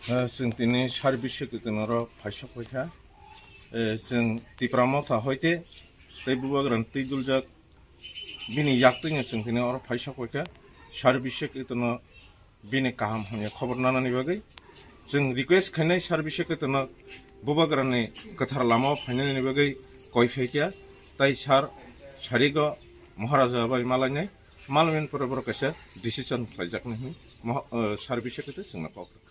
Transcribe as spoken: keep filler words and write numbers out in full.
Eh, chwng tini sar bisek tini oro phaisok paikha. Eh, chwng Tipra Motha hoite tei Bubagrani twi duljak bini yaktwino chwng tini oro phaisok paikha. Sar bisek tini bini kaham hamya khobor nanani bagwi chwng request khainai sar bisek tini Bubagrani kwthar lamao phainani bagwi koi phaikha. Tai sar sarigo Maharaja bai malainai, malaimani pore borok kaisa decision khlaijaknai hwnwi moha-, eh, sar bisek tini chwngno kok.